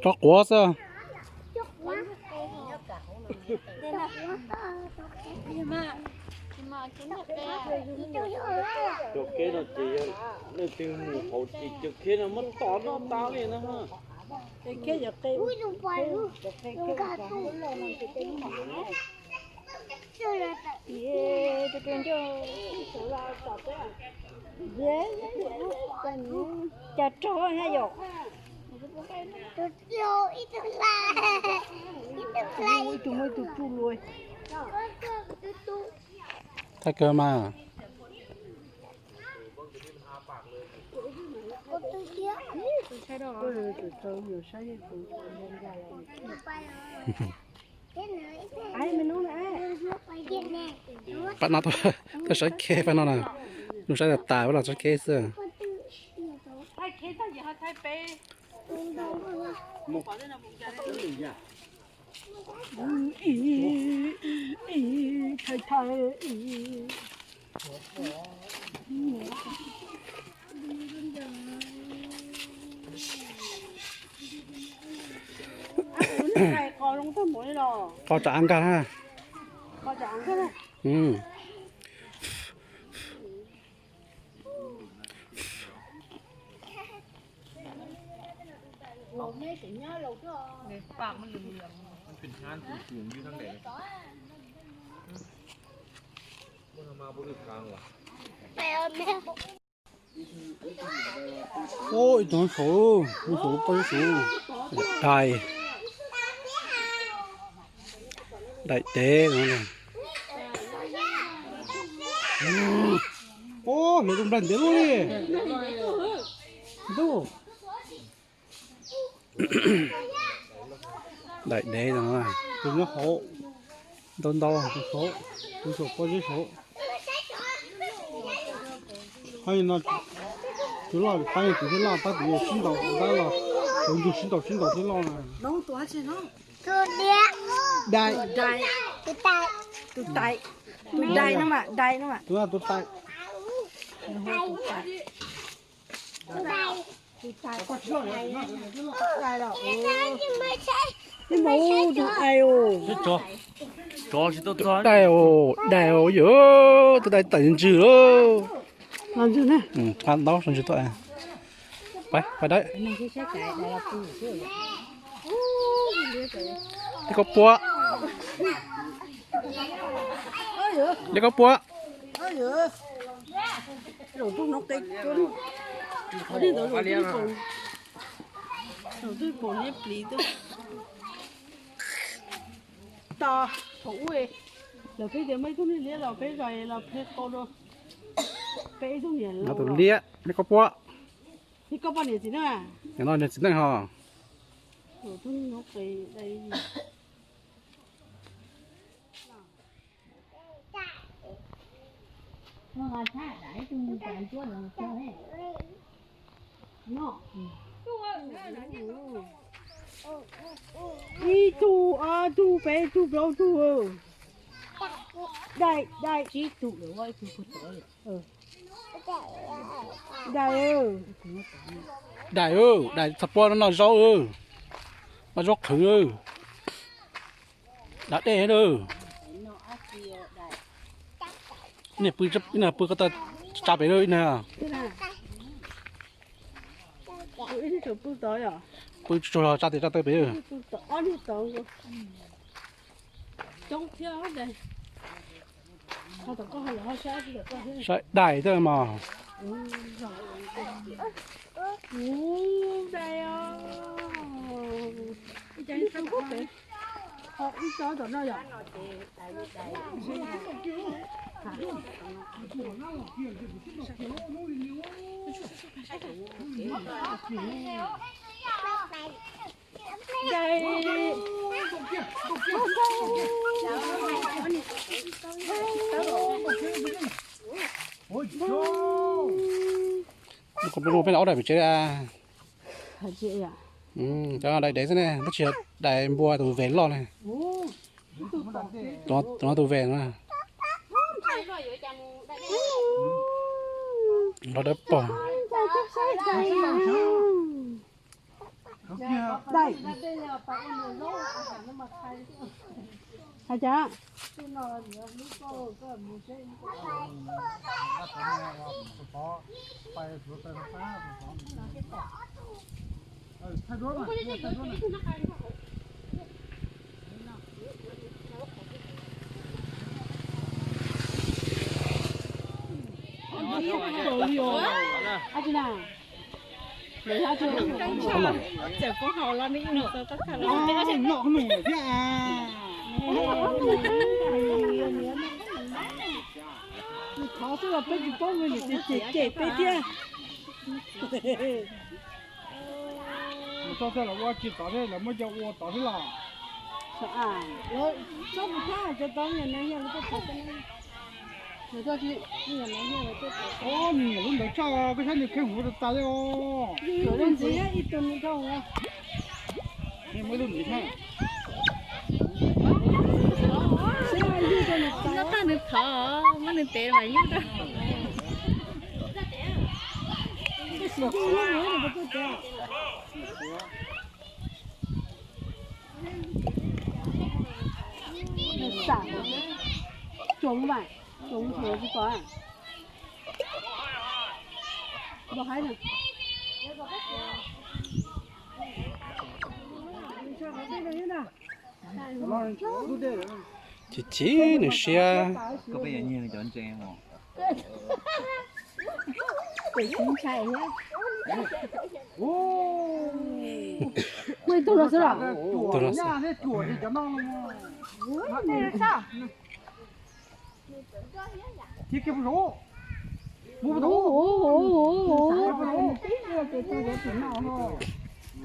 Rov quav xwb. Cov kev no ces yog leej twg mus hauv ces cov kev no muab tom noj tas li no. Cas rog na yom. Ib tug muaj ib tug tsuj lua. Tag kawg mas. Pab no tuaj saib kev pab no na. Nug saib tas tas pab no saib kev xwb. Qos tsav nkag na. Ib tug saud, saud poj saud. Dais, dais dev no. Ub, lawv tus nplaig ntev luaj li. Ntuj. Dais dev no, tus nyob hauv, ntau ntau, tus saud, tus saum pob zeb saud. Hab no, tus loj pab tus thiab loj pab tus sib ntaus ntab los, tus ntug sib ntaus sib ntaus thiab loj na. Dais, dais, tus tais, tus dais no mas, dais no mas. Tus no tus tais. Dais os, dais os, yog tus dais tais ntsws lawm. Qab ntaub ntsws tuaj. Pais, pais dawb. Liab koj puab. Liab koj puab. Tos thaum ub lawv peb tias muaj ib tug niag liab los peb zais los peb qau rau peb ib tug niam. Tus liab, liab koj puab. Koj poj niam txiv neej. Niam no niam txiv neej ho. Ib tug, ob tug, peb tug, plaub tug. Dais, dais. Tsib tug. Dais, dais, dais txog puab no noj zaub, noj zaub qhwv. Dais dej na. Ib niag pw, ib niag pw ko taw tsa pem lawm ib niag. Pw tsuag tsa tes tsa taw pem. Saib dais thiab mas. Peb ob daim pem tsev. Cov daim dev xwb ne, tab sis daim npua tus veg loj ne. Tus no tus veg no. Los dawb paug. Hais cas? Nws thov xwb los peb tsis paub, nws cem cem peb thiab. Mus txog txog los ua tsis tod thiab, lawv muab cov ua tod xwb los. Txhob mus thab cov tod, niam no yog lawv tuaj thov xwb. Ob niam lub ntawd tshaj, koj saib nws kheej huv tas tas li os. Ib tug nws tshaj huv. Muab tag nws thov, muab nws tev mas yug rau. Nws xam, tsoom mas, tsoom tsis pom. Npau haib na. Chim chim nws siab. Muaj ib tug no xwb los? Tus no xwb.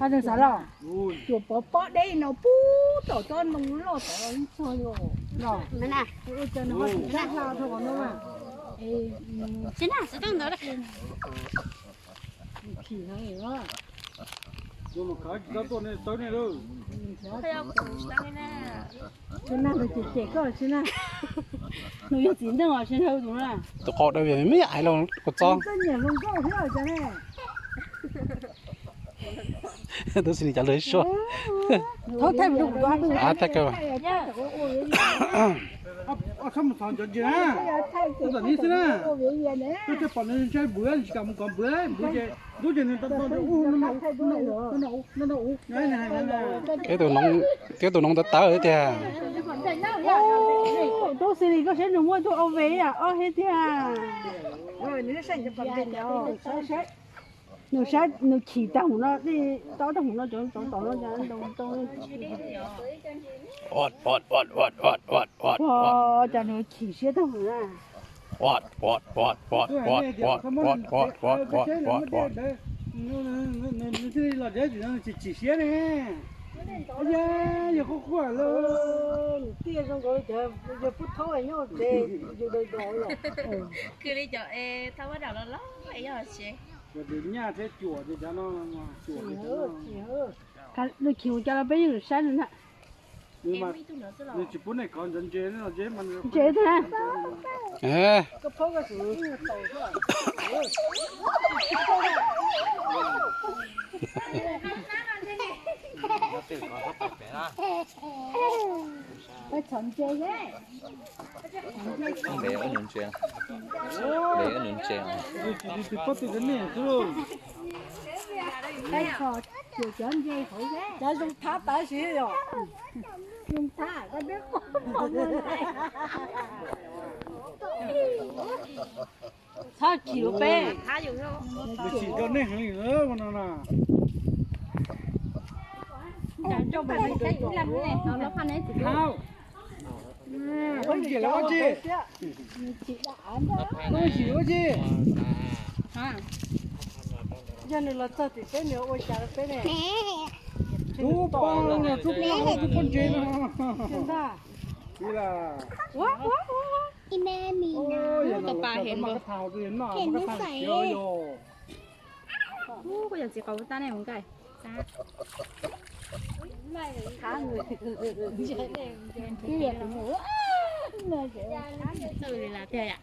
Hab nws xav los, cuam pov pob deb no pub tom tsob ntoo loj tod ib txog li os. Ua cas nws ho tsis sab hla rau qhov no mas. Khim no. Tsis tau tuaj ne, tawb ne lauj. Tsis nag los cem cem koj tsis nag. Nws yog txiv neej os tsis nag tus na. Tus qau dawb me me ais los kua txob. Tub xis li cov lawv suab. Thaij kawg. Txhob mus txog cov ntses na, tus tam nim xwb na. Koj thiaj pom nws ntshai npwv, nws tsis kam mus kov npwv, npwv ces ntub ces nws tau tau ub no no ub no no ub no no ub. Twb tus noov tawv tawv tiag. Tub xis li koj saib nws muaj tug au ve ob hib tiag. Nws saib nws chim tag hum no, tau tag hum no cov tod no ntoo. Cas nws chim siab tag hum na. Nws thiaj li los deb tim no nws tsis chim siab ne. Yog, yog quaj quaj lawm. Nws tiaj zoo nkaus li cov yawg pub thaub nyob tes yus daws dos los. Kws li cov es thab pab dam los los es yog tsev. Cov nyaj thiab cuam ces cov no, cuam ces cov no. Nws chim mus cas los peb yeej saib nws na. Nws tsis pub nej kov ntses, ntses thiab. Nws tsis pub tij cov nej xwb lauj. Cov zoo thab tab sis yom. Zoo thab. Txhob chim rau peb. Nws chim rau nej heev li no na. Hau, koj ntsia lawv ua tsi? Koj ntsia lawv ua tsi? Yog nws los txog tim peb nws ua cas rau peb ne? Tub pab no, tub pab no, tub pab ntses no. Ua, ua, ua. Tus pas heev nkaus. Ub, koj cov txiv qaub tab nej mus nkaij. Txawj li las tiag yam.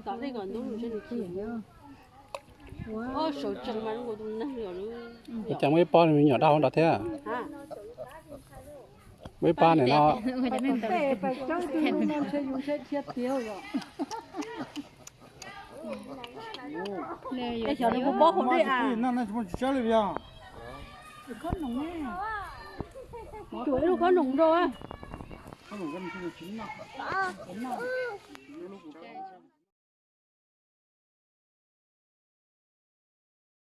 Tom tej kom ntub mus ntshe nws chim. Ua sawv tsees mas zoo nkaus tus neeg li os. Cas muaj ib pob me nyuam daj hauv nrad thiab. Muaj ib pab nim no. Es xyov nws puas paub hauv dej a. Tsuav ib lub khob noom rau.